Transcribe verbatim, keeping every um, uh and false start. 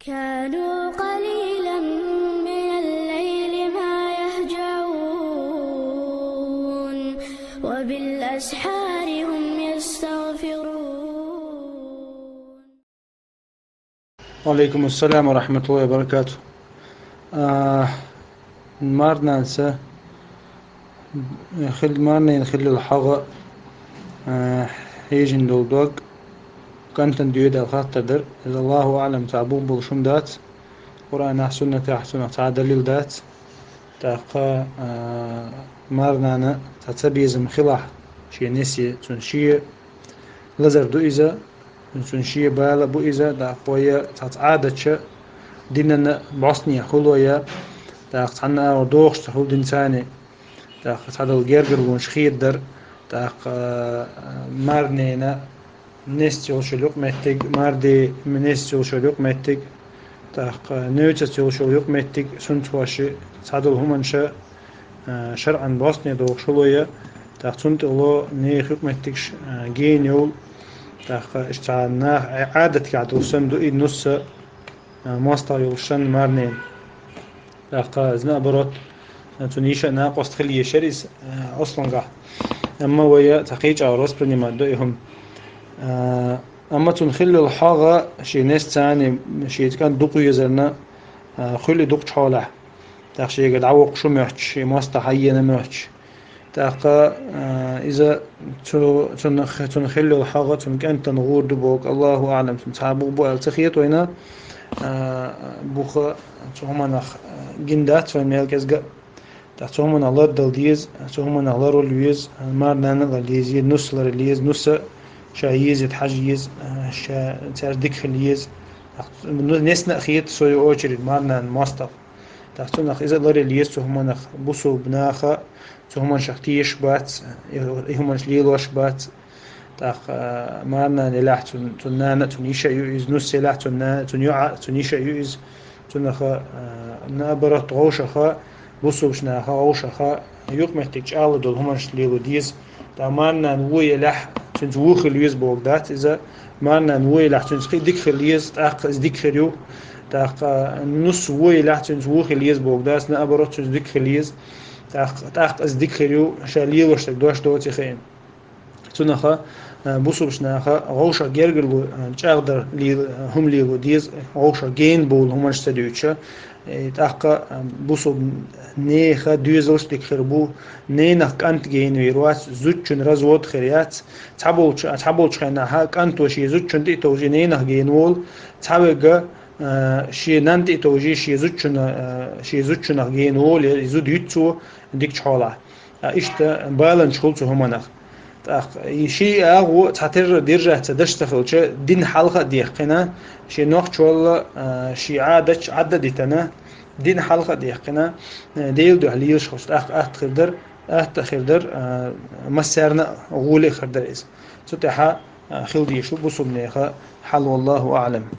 كانوا قليلا من الليل ما يهجعون، وبالأسحار هم يستغفرون. وعليكم السلام ورحمة الله وبركاته. А, марнана са, хил-, марнана хиллал хьогӀа, а, хьежжа дола дог кӀантана доьду аьлла хаттар дар. Из, Аллаху аӀлам, цхьа бух болуш хӀума дац. Къуръанахь, суннатехь цунах цхьа далил дац. ТӀаккха, а, марнана цхьа цабезам хилахь шен несса, цунна шен лазар ду иза, цунна шен бала бу иза, тӀаккха вай цхьацца Ӏадаташ динан бӀостанехьа хуьлу вай, тӀаккха цхьанна агӀор дохуш ца хуьлу динца цхьана, тӀаккха цхьадолу гергарлонаш хедадар, тӀаккха, а, марнана несса йолуш йолу юкъаметтиг, марде несса йолуш йолу юкъаметтиг, тӀаккха невцаца йолуш йолу юкъаметтиг, сунтхоши цхьадолу хӀуманаш, а, шарӀан бӀостанехьа дохуш хуьлу вай, тӀаккха цунна тӀе ло нехан юкъаметтигаш, а, гена йовла, тӀаккха иштта цхьа наха Ӏадатехь долуш санна ду и нус а, а, мостагӀа йолуш санна марнана. ТӀаккха иза, наоборот, цунна йиша а накъост хила езаш яра иза, а, аслангахь. Амма вай цхьа кхечӀагӀа воспринимать до и хӀума. А, амма цунна хиллал хьогӀа шен несса цхьана шен кӀант дукха везарна, а, хуьлу и дукхачу хьолехь. ТӀаккха шегара дӀавоккхуш ву моьттуш, шен мостагӀа хьаена моьттуш. ТӀаккха, а, иза цу, цунна, цунна хиллал хьогӀа, цунна кӀантана гӀур ду боху, Аллаху аӀлам, цунна цхьа бух бу аьлла ца хета вайна, а, бух цу хӀуманах, а, гина дац вайна мел кӀезга а. ТӀаккха цу хӀуманах лардала деза, цу хӀуманах ларвала веза, марнана а ларъяла еза, нус а ларъяла еза, нус а ша езийта хьажа еза, а, ша цаьрца дика хила еза. ТӀаккха ну-, несна а хета, в свою очередь, марнана мостагӀа. ТӀаккха цунах иза а ларъяла еза цу хӀуманах, бусулба наха цу хӀуманашах тешаш бац, и, и хӀуманаш лелош бац. ТӀаккха, а, марнана елахь цун, цун нана а, цун йиша а ю иза, нус елахь цун на-, цун йоӀ а, цун йиша а ю иза. Цунах, а, наоборот, вовшаха, бусулбачу наха, вовшаха юкъаметтиг чӀагӀлур долу хӀуманаш лело деза. ТӀаккха марнана вон елахь, цуьнца вон хила веза бохург дац иза. Марнана вон елахь, цуьнца кхин дика хила еза, тӀаккха иза дика хир ю. ТӀаккха нус вон елахь, цуьнца вон хила еза бохург дац, наоборот, цуьнца дика хила еза. ТӀаккха, тӀаккха иза дика хир ю, ша лелош дерг дош доций хиъна. Цунах, а, бусулбачу наха вовшах гергарло, а, чӀагӀдар лела, а, хӀума лело деза, вовшах гена бовла хӀуманаш ца дуьйцуш. Э, тӀаккха, а, бусулба нехан доьзалш дика хир бу, ненах кӀант гена вийр вац, зудчун развод хир яц. Цхьаболчу, цхьаболчу хенахь кӀанто шен зудчунна тӀе а товжий, ненах гена волу, цхьаверг, а, шен нанна тӀе а товжий, шен зудчунна, а, шен зудчунах гена волу, я и зуда юьту цо дикачу хьолахь. А, иштта баланча хуьлу цу хӀуманах. ТӀаккха и ши агӀо цхьатерра держаться даш ца хилча, дин хьалха а дехкина, шен нохчалла, а, шен Ӏадаташ Ӏадда а дитина, дин хьалха а дехкина, э, Делан дуьхьа лелаш хуьлу, тӀаккха атта хир дара, атта а хир дара, а, массарна а гӀоле а хир дара иза. Цу тӀаьхьа, а, хила дезаш ву бусулба нехан хьал, валлаху аӀлам.